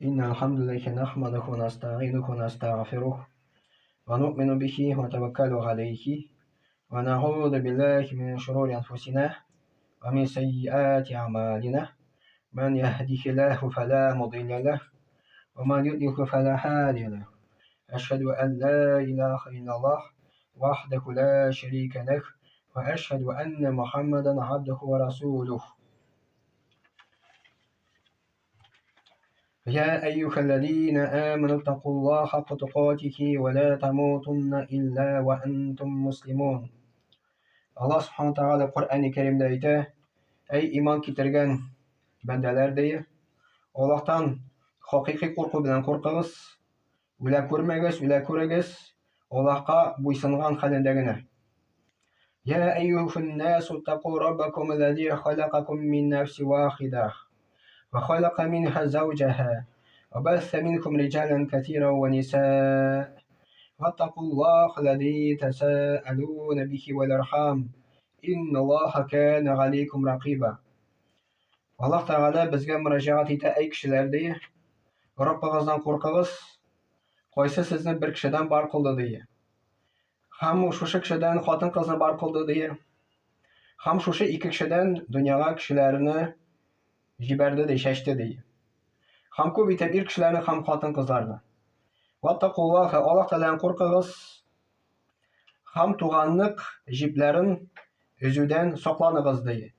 إن الحمد لله نحمده ونستعينه ونستغفره ونؤمن به ونتوكل عليه ونعوذ بالله من شرور أنفسنا ومن سيئات أعمالنا من يهده الله فلا مضل له ومن يضلل فلا هادي له أشهد أن لا إله إلا الله وحده لا شريك له وأشهد أن محمدا عبده ورسوله يا أيها الذين آمنوا اتقوا الله حق تقاته ولا تموتن إلا وأنتم مسلمون Аллаһ Субхану Тәгалә Коръәни Кәримдә әйтә, Әй иман китергән бәндәләр ди, Аллаһтан хакыйкый курку белән куркыгыз, үлә күрмәгез, үлә күрегез, Аллаһка буйсынган хәлендә генә. Я әйюһун насу тақу раббакум аллази халакакум мин нафси вахида ва халака минха zawjaha ва басса минкум риджалан катира ва ниса واتقوا الله الذي تساءلون به والأرحام إن الله كان عليكم رقيبا. Аллаһ Тәгалә безгә мөрәҗәгать итә, әй кешеләр, ди, Раббыгыздан куркыгыз, кайсы сезне бер кешедән бар кылды, ди. Һәм шушы кешедән хатын-кызны бар кылды, ди. Һәм шушы ике кешедән дөньяга кешеләрне җибәрде, ди, чәчте, ди. Һәм күп итеп ир кешеләрне һәм хатын-кызларны. Ваттакуллаһа, Аллаһ Тәгаләдән куркыгыз һәм туганлык җипләрен өзүдән сакланыгыз, ди.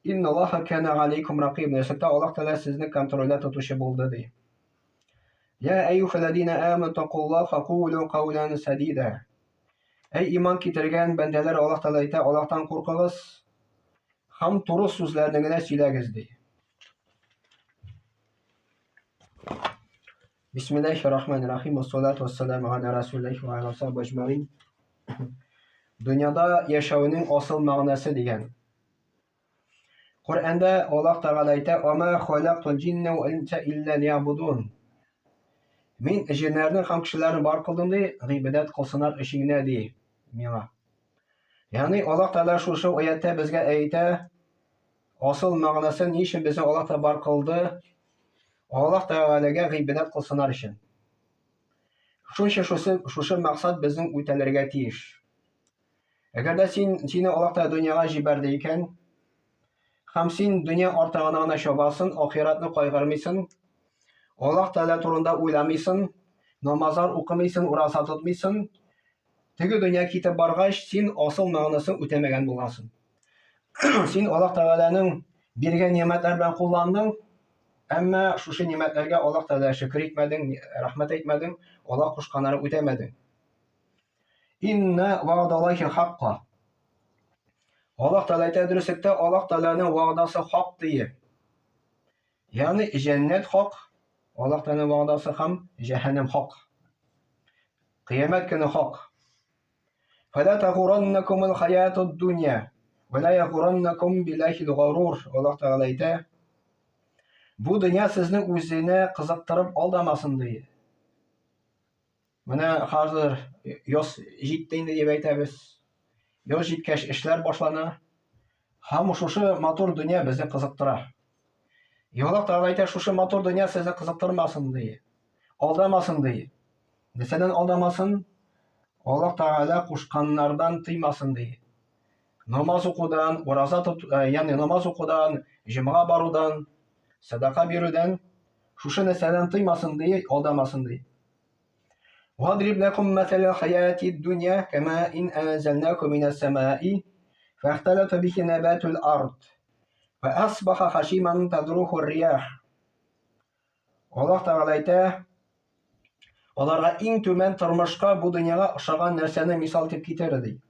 Инналлаһа кана алейкум ракиб. Нәрсәдә Аллаһ Тәгалә сезне контрольдә тотучы булды, ди. Я әйюхәлләзина аману тақуллаһа кулу каулан садида. Әй иман китергән бәндәләр, Аллаһ Тәгалә әйтә, Аллаһтан куркыгыз һәм туры сүзләрне генә сөйләгез, ди. Бисмиллахи рахмани рахим. Вассалату вассаламу аля расулиллахи ва аля сахби әҗмәгин. Дөньяда яшәүнең асыл мәгънәсе дигән. Коръәндә Аллаһ Тәгалә әйтә: "Ама халактул җиннә вәл инса илля лиябудун." Мин җеннәрне һәм кешеләрне бар кылдым ди, гыйбадәт кылсыннар өчен генә ди миңа. Ягъни Аллаһ Тәгалә шушы аятта безгә әйтә, асыл мәгънәсе ни өчен безне Аллаһ Тәгалә бар кылды? Аллаһ Тәгаләгә гыйбадәт кылсыннар өчен. Шунча шушы, шушы максат безнең үтәлергә тиеш. Әгәр дә син сине Аллаһ Тәгалә дөньяга җибәрде икән, һәм син дөнья артыгына гына чабасың, ахиратны кайгырмыйсың, Аллаһ Тәгалә турында уйламыйсың, намазлар укымыйсың, ураза тотмыйсың, теге дөнья китеп баргач, син асыл мәгънәсен үтәмәгән буласың. Син Аллаһ Тәгаләнең биргән нимәтләр белән кулландың, әмма шушы нимәтләргә Аллаһ Тәгалә шөкер итмәдең, рәхмәт әйтмәдең, Аллаһ кушканнарын үтәмәдең. Инна ва'даллахи хакка. Аллаһ Тәгалә әйтә, дөреслектә Аллаһ Тәгаләнең вәгъдәсе хак дие. Ягъни җәннәт хак, Аллаһ Тәгаләнең вәгъдәсе һәм җәһәннәм хак. Кыямәт көне хак. Фәлә тагураннакумул хаятуд дунья ва ла ягураннакум биллахил гарур. Аллаһ Тәгалә әйтә, бу дөнья сезне үзенә кызыктырып алдамасын ди. Менә хәзер яз җитте инде дип әйтәбез. Яз җиткәч эшләр башлана. Һәм шушы матур дөнья безне кызыктыра. Аллаһ Тәгалә әйтә, шушы матур дөнья сезне кызыктырмасын ди. Алдамасын ди. Нәрсәдән алдамасын? Аллаһ Тәгалә кушканнардан тыймасын ди. Намаз укудан, ураза тот, э, ягъни намаз укудан, җомга барудан, садака бирүдән шушы нәрсәдән тыймасын ди, алдамасын ди. Вадриб лакум мәсәлә хаяти дөнья кама ин анзалнаху минас самаи фахталата бихи набатул ард фа асбаха хашиман тадруху риях. Аллаһ Тәгалә әйтә, аларга иң түбән тормышка бу дөньяга ошаган нәрсәне мисал итеп китерде ди.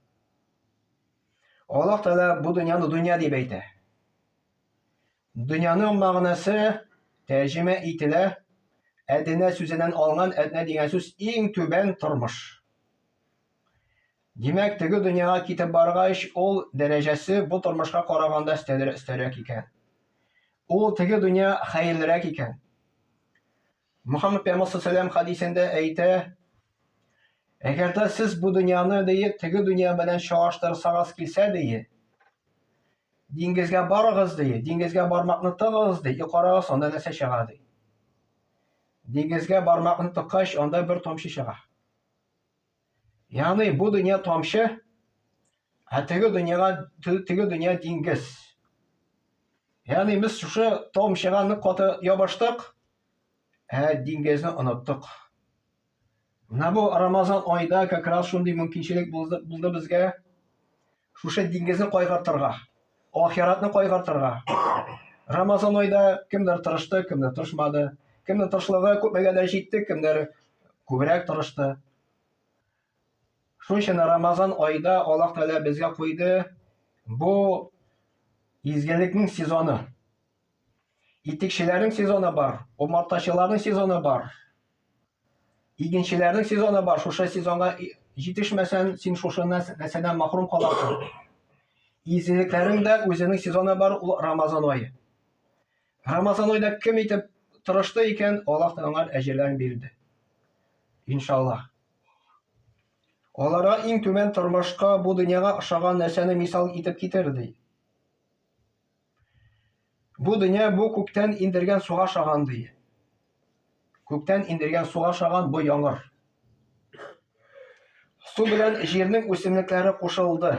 Аллаһ Тәгалә бу дөньяны дөнья дип әйтә. Дөньяның мәгънәсе тәрҗемә ителә әднә сүзеннән алынган әднә дигән сүз иң түбән тормыш. Димәк, теге дөньяга китеп баргач, ул дәрәҗәсе бу тормышка караганда өстәрәк икән. Ул теге дөнья хәерлерәк икән. Мөхәммәд пәйгамбәр саллаллаху хәдисендә әйтә, әгәр дә сез бу дөньяны ди, теге дөнья белән чагыштырсагыз килсә ди, диңгезгә барыгыз ди, диңгезгә бармакны тыгыгыз ди, и карагыз, анда нәрсә чыга ди. Диңгезгә бармакны тыккач, анда бер тамчы чыга. Ягъни бу дөнья тамчы, ә теге дөньяга теге дөнья диңгез. Ягъни без шушы тамчыга нык каты ябыштык, ә диңгезне оныттык. Менә бу Рамазан айда как раз шундый мөмкинчелек булды, булды безгә шушы диңгезне кайгыртырга, ахиратны кайгыртырга. Рамазан айда кемдер тырышты, кемдер тырышмады. Кемнең тырышлыгы күпмегә дә җитте, кемдер күбрәк тырышты. Шуның өчен Рамазан айда Аллаһ Тәгалә безгә куйды бу изгелекнең сезоны. Итекчеләрнең сезоны бар, умартачыларның сезоны бар. Игенчеләрнең сезоны бар. Шушы сезонга җитешмәсән, син шушы нәрсәдән махрум каласың. Изгелекләрнең дә үзенең сезоны бар, ул Рамазан ае. Рамазан айда кем итеп тырышты икән, Аллаһ та аңа әҗерләрен бирде. Иншаллаһ. Аларга иң түбән тормышка бу дөньяга ошаган нәрсәне мисал итеп китерде. Бу дөнья бу күктән индергән суга ошаган ди. Күктән индергән суга ошаган бу яңгыр. Су белән җирнең үсемлекләре кушылды.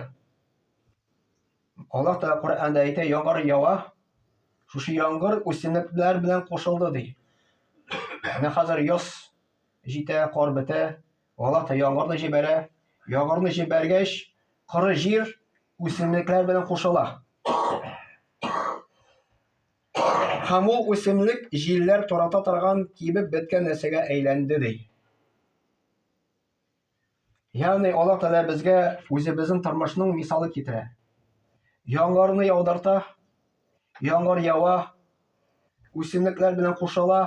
Аллаһ Тәгалә Коръәндә әйтә, яңгыр ява, шушы яңгыр үсемлекләр белән кушылды ди. Менә хәзер яз җитә, кар бетә, Аллаһ та яңгырны җибәрә. Яңгырны җибәргәч, коры җир үсемлекләр белән кушыла. Һәм ул үсемлек җилләр тарата торган кибеп беткән нәрсәгә әйләнде ди. Ягъни Аллаһ Тәгалә безгә үзебезнең тормышның мисалы китерә. Яңгырны яудырта, яңгыр ява, үсемлекләр белән кушыла,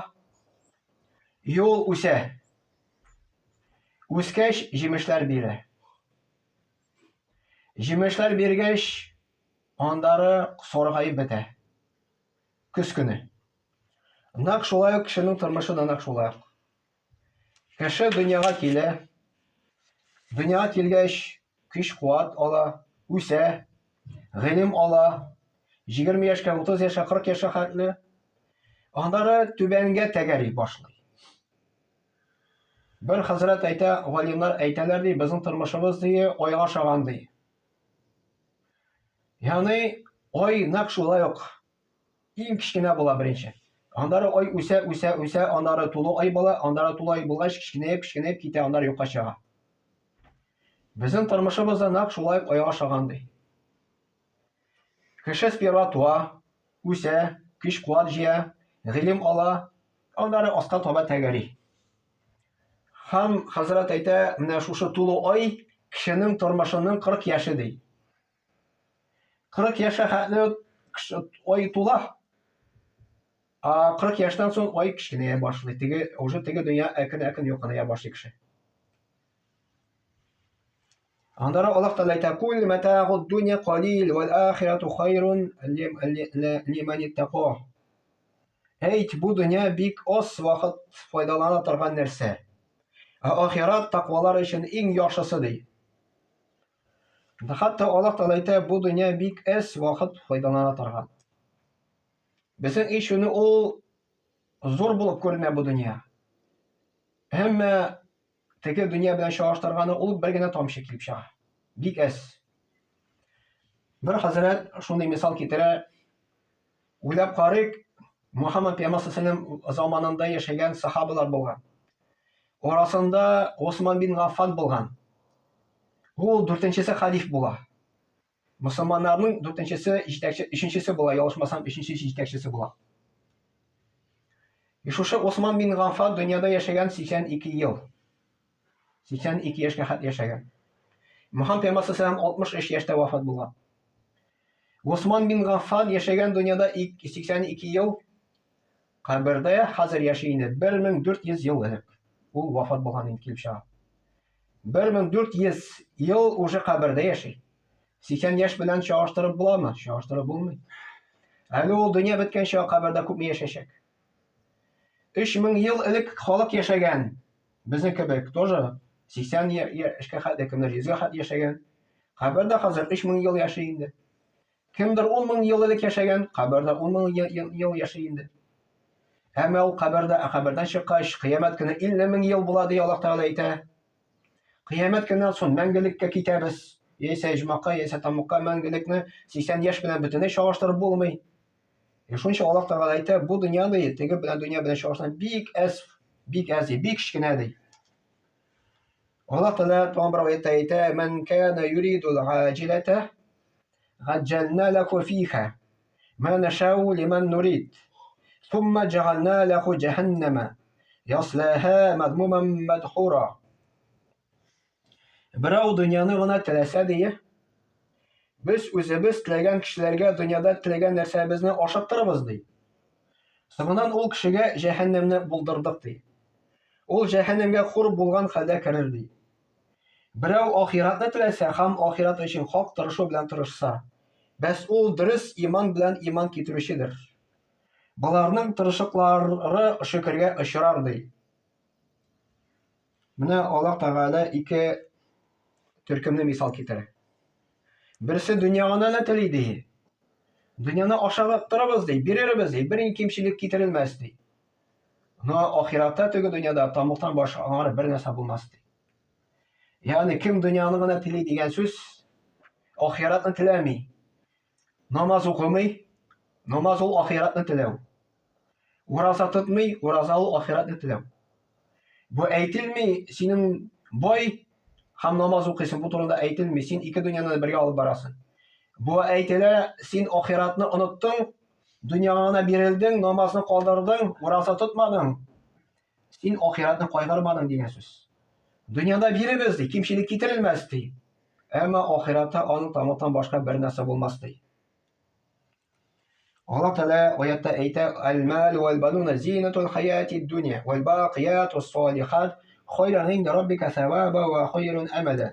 юл үсә. Үскәч, җимешләр бирә. Җимешләр биргәч, андары саргаеп бетә. Көз көне. Нәкъ шулай ук кешенең тормышы да нәкъ шулай ук. Кеше дөньяга килә. Дөньяга килгәч, көч-куәт ала, үсә, гыйлем ала. 20 яшькә, 30 яшькә, 40 яшькә хәтле. Аннары түбәнгә тәгәри башлый. Бер хәзрәт әйтә, галимнәр әйтәләр ди, безнең тормышыбыз ди, айга ошаган ди. Ягъни ай нәкъ шулай ук иң кечкенә була беренче. Аннары ай үсә, үсә, үсә, аннары тулы ай була, аннары тулы ай булгач, кечкенәеп, кечкенәеп китә, аннары юкка чыга. Безнең тормышыбыз да нәкъ шулай ук айга ошаган ди. Кеше сперва туа, үсә, көч-куәт җыя, гыйлем ала, аннары аска таба тәгәри. Һәм хәзрәт әйтә, менә шушы тулы ай кешенең тормышының 40 яше ди. 40 яшькә хәтле ай тула. Ә 40 яшьтән соң ай кечкенәя башлый. Теге уже теге дөнья әкрен-әкрен якыная башлый кеше. Аннары Аллаһ Тәгалә әйтә: "Кул матагуд дунья калил вал ахирату хайрун лиман иттака". Әйт, бу дөнья бик аз вакыт файдалана торган нәрсә. Ә ахират тәкъвалар өчен иң яхшысы ди. Хәтта Аллаһ Тәгалә әйтә, бу дөнья бик әз вакыт файдалана торган. Безнең өчен ул зур булып күренә бу дөнья. Әмма Теге дөнья белән чагыштырганы ул бер генә тамчы килеп чыга. Бик әз. Бер хәзрәт шундый мисал китерә. Уйлап карыйк, Мухаммад пәйгамбәр саллаллаху заманында яшәгән сахабалар булган. Арасында Осман бин Гаффан булган. Ул дүртенчесе халиф була. Мөселманнарның дүртенчесе җитәкче, өченчесе була, ялгышмасам, өченче җитәкчесе була. И шушы Осман бин Гаффан дөньяда яшәгән 82 ел. 82 яшькә хәтле яшәгән. Мөхәммәд пәйгамбәр саллаллаху 63 яшьтә вафат булган. Осман бин Гаффан яшәгән дөньяда 82 ел кабердә хәзер яши инде 1400 ел элек. Ул вафат булган инде килеп чыга. 1400 ел уже кабердә яши. 80 яшь белән чагыштырып буламы? Чагыштырып булмый. Әле ул дөнья беткәнчә кабердә күпме яшәячәк? 3000 ел элек халык яшәгән. Безнең кебек тоже 80 яшькә хәтле, кемдер 100 гә хәтле яшәгән. Кабердә хәзер 3000 ел яши инде. Кемдер 10 мең ел элек яшәгән, кабердә 10 мең ел яши инде. Әмма ул кабердә, ә кабердән чыккач, кыямәт көне 50 мең ел була, ди Аллаһ Тәгалә әйтә. Кыямәт көннән соң мәңгелеккә китәбез. Яисә иҗмакка, яисә тамукка мәңгелекне 80 яшь белән бөтенләй чагыштырып булмый. И шунча Аллаһ Тәгалә әйтә, бу дөнья ди, теге белән дөнья белән чагыштырганда бик әз, бик әз, бик кечкенә ди. Аллаһ Тәгалә тагын бер аятта әйтә, "Ман кана юридул аҗилата гаҗҗална лаху фиха ма нашау лиман нурид. Сумма җагална лаху җәһәннәмә яслаһа мазмуман мадхура." Берәү дөньяны гына теләсә дие, без үзебез теләгән кешеләргә дөньяда теләгән нәрсәбезне ашыктырабыз ди. Соңыннан ул кешегә җәһәннәмне булдырдык ди. Ул җәһәннәмгә хур булган хәлдә керер, ди. Берәү ахиратны теләсә һәм ахират өчен хак тырышу белән тырышса, бәс ул дөрес иман белән иман китерүчедер. Боларның тырышыклары шөкергә очрар, ди. Менә Аллаһ Тәгалә ике төркемне мисал китерә. Берсе дөнья гына да тели, ди. Дөньяны ашыктырабыз, ди, бирербез, ди, бер кимчелек китерелмәс, ди. Но ахиратта теге дөньяда тамуктан башка аңар бер нәрсә булмас ди. Ягъни кем дөньяны гына тели дигән сүз, ахиратны теләми. Намаз укымый, намаз ул ахиратны теләү. Ураза тотмый, ураза ул ахиратны теләү. Бу әйтелми, синең бай һәм намаз укыйсың, бу турында әйтелми, син ике дөньяны бергә алып барасың. Бу әйтелә, син ахиратны оныттың, Дөньяга гына бирелдең, намазны калдырдың, ураза тотмадың. Син ахиратны кайгырмадың дигән сүз. Дөньяда биребез ди, кимчелек китерелмәс ди. Әмма ахиратта аның тамактан башка бер нәрсә булмас ди. Аллаһ Тәгалә аятта әйтә: "Әл-мал вәл-бануна зинатул хаятид дөнья, вәл-бакиятус салихат хайрун инда раббика саваба ва хайрун амала."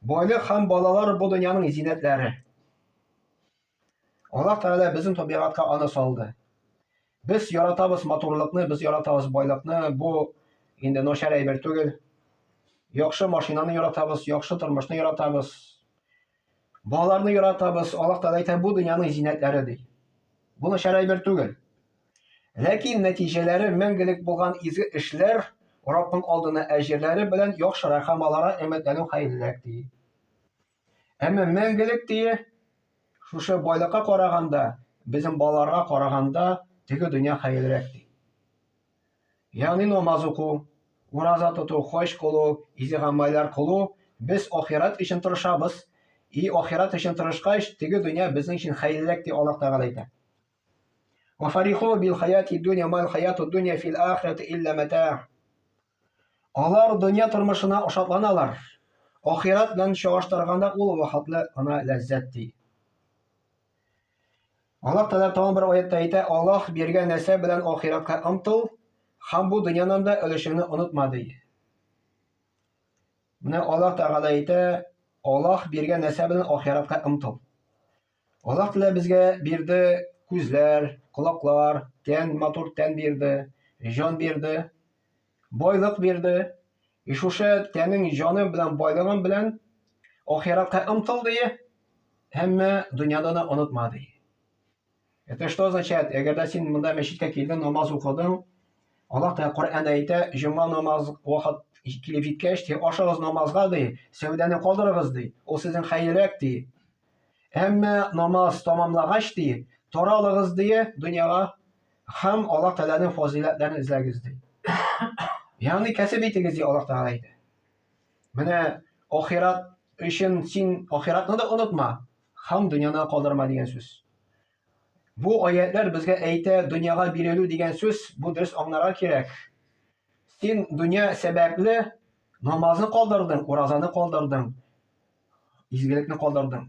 Байлык һәм балалар бу дөньяның зинәтләре. Аллаһ Тәгалә безнең табигатькә аны салды. Без яратабыз матурлыкны, без яратабыз байлыкны. Бу инде начар әйбер түгел. Яхшы машинаны яратабыз, яхшы тормышны яратабыз. Балаларны яратабыз. Аллаһ Тәгалә әйтә, бу дөньяның зинәтләре ди. Бу начар әйбер түгел. Ләкин нәтиҗәләре мәңгелек булган изге эшләр Раббың алдына әҗерләре белән яхшырак һәм аларга өметләнү хәерлерәк ди. Әмма мәңгелек дие, шушы байлыкка караганда, безнең балаларга караганда, теге дөнья хәерлерәк ди. Ягъни намаз уку, ураза тоту, хаҗ кылу, изге гамәлләр кылу, без ахирәт өчен тырышабыз. И ахирәт өчен тырышкач, теге дөнья безнең өчен хәерлерәк ди Аллаһ Тәгалә әйтә. Ва фариху бил хаяти дөнья мал хаяту дөнья фил ахирати илля матаа. Алар дөнья тормышына ошатланалар. Ахирәт белән чагыштырганда ул вакытлы гына ләззәт ди. Аллаһ Тәгалә тагын бер аятта әйтә, Аллаһ биргән нәрсә белән ахирәткә омтыл һәм бу дөньядан да өлешеңне онытма ди. Менә Аллаһ Тәгалә әйтә, Аллаһ биргән нәрсә белән ахирәткә омтыл. Аллаһ Тәгалә безгә бирде күзләр, колаклар, тән, матур тән бирде, җан бирде, байлык бирде. И шушы тәнең җаны белән байлыгың белән ахиратка омтыл ди, әмма дөньяда да онытма ди. Это что означает? Әгәр дә син монда мәчеткә килдең, намаз укыдың, Аллаһ Тәгалә Коръәндә әйтә, җомга намаз вакыт килеп җиткәч, ди, ашыгыз намазга, ди, сәүдәне калдырыгыз, ди. Ул сезнең хәерлерәк, ди. Әмма намаз тамамлагач, ди, таралыгыз, ди, дөньяга һәм Аллаһ Тәгаләнең фазыйләтләрен эзләгез, ди. Ягъни кәсеп итегез, ди Аллаһ Тәгалә әйтә. Менә ахират өчен син ахиратны да онытма, һәм дөньяны калдырма дигән сүз. Бу аятлар безгә әйтә, дөньяга бирелү дигән сүз, бу дөрес аңларга кирәк. Син дөнья сәбәпле намазны калдырдың, уразаны калдырдың, изгелекне калдырдың.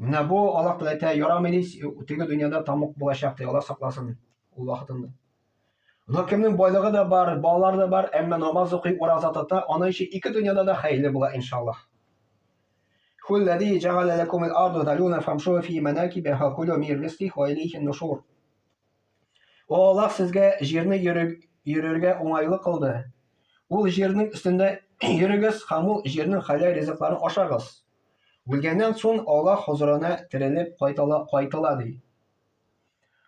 Менә бу Аллаһ Тәгалә әйтә, ярамый ди, теге дөньяда тамук булачак ди, Аллаһ сакласын ул вакытында. Но кемнең байлыгы да бар, балалары да бар, әмма намаз укый, ураза тота, аның өчен ике дөньяда да хәерле була, иншаллаһ. Хулләзи җәгалә ләкумул арда залуна фамшу фи манакибиха кулю мин ризкихи ва илейхин нушур. О Аллаһ сезгә җирне йөрергә уңайлы кылды. Ул җирнең өстендә йөрегез һәм ул җирнең хәләл ризыкларын ашагыз. Үлгәннән соң Аллаһ хозурына терелеп кайтыла, кайтыла ди.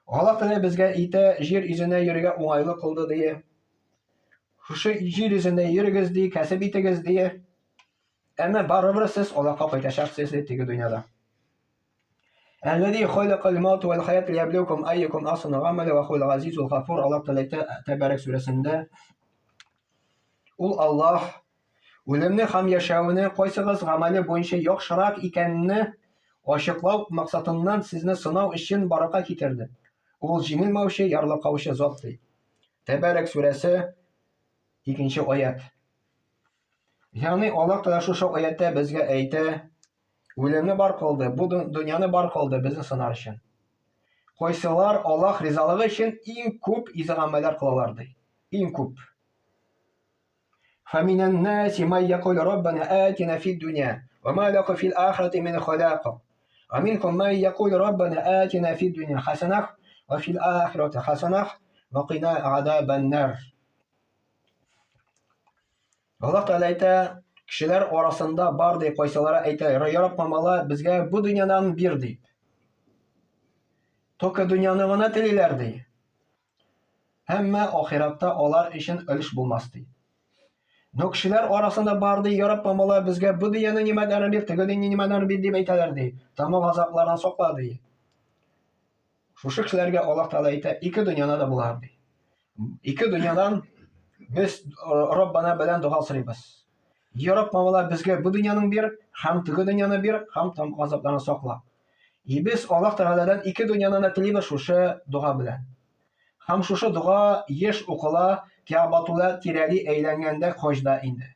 Аллаһ Тәгалә безгә итә, җир йөзенә йөрергә уңайлы кылды ди. Шушы җир йөзендә йөрегез ди, кәсеп итегез ди. Әмма барыбер сез Аллаһка кайтачаксыз ди теге дөньяда. Әлләзи халакал маут вәл хаят лияблукум айюкум ахсану гамәла ва хуал газизул гафур. Аллаһ Тәгалә әйтә Тәбәрәк сүрәсендә. Ул Аллаһ үлемне һәм яшәүне кайсыгыз гамәле буенча яхшырак икәнне ачыклау максатыннан сезне сынау өчен барлыкка китерде. Ул җиңелмәүче, ярлыкаучы зат ди. Тәбәрәк сүрәсе, икенче аят. Ягъни Аллаһ Тәгалә шушы аятта безгә әйтә, үлемне бар кылды, бу дөньяны бар кылды безне сынар өчен. Кайсылар Аллаһ ризалыгы өчен иң күп изге гамәлләр кылалар ди. Иң күп. فمن الناس من يقول ربنا آتنا في الدنيا وما له في الآخرة من خلاق ومنكم من يقول ربنا آتنا في الدنيا حسنة وفي الآخرة حسنة وقنا عذاب النار. Аллаһ Тәгалә әйтә, кешеләр арасында бар ди, кайсылары әйтә, Я Раббым Алла, безгә бу дөньядан бир дип. Только дөньяны гына телиләр ди. Әмма ахиратта алар өчен өлеш булмас ди. Но кешеләр арасында бар ди, Я Раббым Алла, безгә бу дөньяның нимәтләрен бир, теге дөньяның нимәтләрен бир дип әйтәләр ди. Тәмуг газаплардан сакла ди. Шушы кешеләргә Аллаһ Тәгалә әйтә, ике дөньяда да булар ди. Ике дөньядан без Раббана белән дога сорыйбыз. Я Раббым Алла, безгә бу дөньяның бир, һәм теге дөньяны бир, һәм тәмуг газаплардан сакла. И без Аллаһ Тәгаләдән ике дөньяны да телибез шушы дога белән. Һәм шушы дога еш укыла Кәгъбатулла тирәли әйләнгәндә хаҗда инде.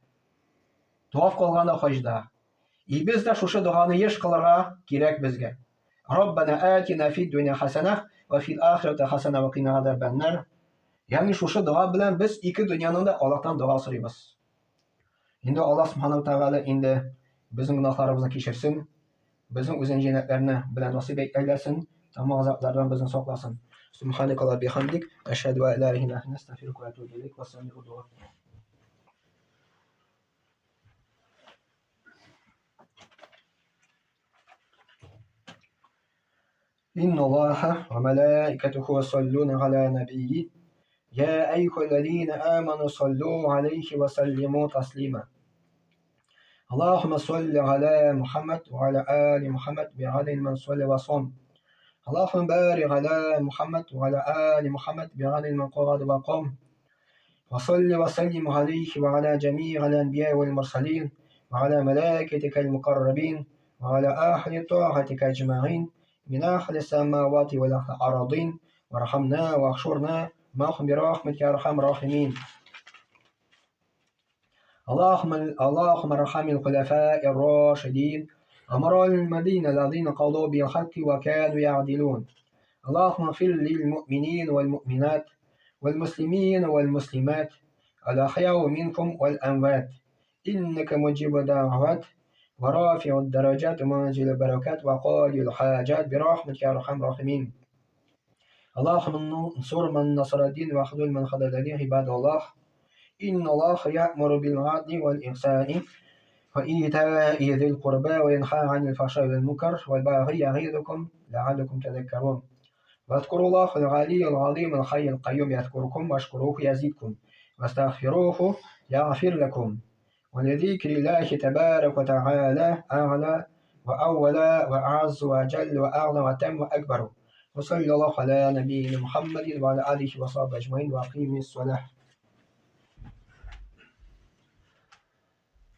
Таваф кылганда хаҗда. И без дә шушы доганы еш кылырга кирәк безгә. Раббана атина фид дөнья хасана ва фил ахирати хасана ва кина азабаннар. Ягъни шушы дога белән без ике дөньяның да Аллаһтан дога сорыйбыз. Инде Аллаһ Субхану Тәгалә инде безнең гөнаһларыбызны кичерсен, Безнең үзен җәннәтләрне белән насыйп әйләсен, тәмуг газаплардан безне сакласын. Субханакалла бихамдик, әшһәду ә ла илаһә илля анта, астагфирука ва атубу илейк. Вассаламу алейкум. إن الله وملائكته يصلون على نبيه يا أيها الذين آمنوا صلوا عليه وسلموا تسليما اللهم صل على محمد وعلى آل محمد بعدد من صلى وصام اللهم بارك على محمد وعلى آل محمد بعدد من قرأ وقام وصل وسلم عليه وعلى جميع الأنبياء والمرسلين وعلى ملائكتك المقربين وعلى أهل طاعتك أجمعين من أهل السماوات والأراضين وارحمنا واحشرنا معهم برحمتك يا أرحم الراحمين. اللهم اللهم ارحم الخلفاء الراشدين أمر المدينة الذين قضوا بالحق وكانوا يعدلون. اللهم اغفر للمؤمنين والمؤمنات والمسلمين والمسلمات الأحياء منكم والأموات إنك مجيب الدعوات ورافع الدرجات ومنزل البركات وقاضي الحاجات برحمتك يا أرحم الراحمين. اللهم انصر من نصر الدين واخذل من خذل الدين. عباد الله، إن الله يأمر بالعدل والإحسان وإيتاء ذي القربى وينهى عن الفحشاء والمنكر والبغي يعظكم لعلكم تذكرون. واذكروا الله العلي العظيم الحي القيوم يذكركم واشكروه يزدكم واستغفروه يغفر لكم. ولذكر الله تبارك وتعالى أعلى وأولى وأعز وأجل وأعلى وأتم وأكبر. وصلى الله على نبينا محمد وعلى آله وصحبه أجمعين وأقيم الصلاة.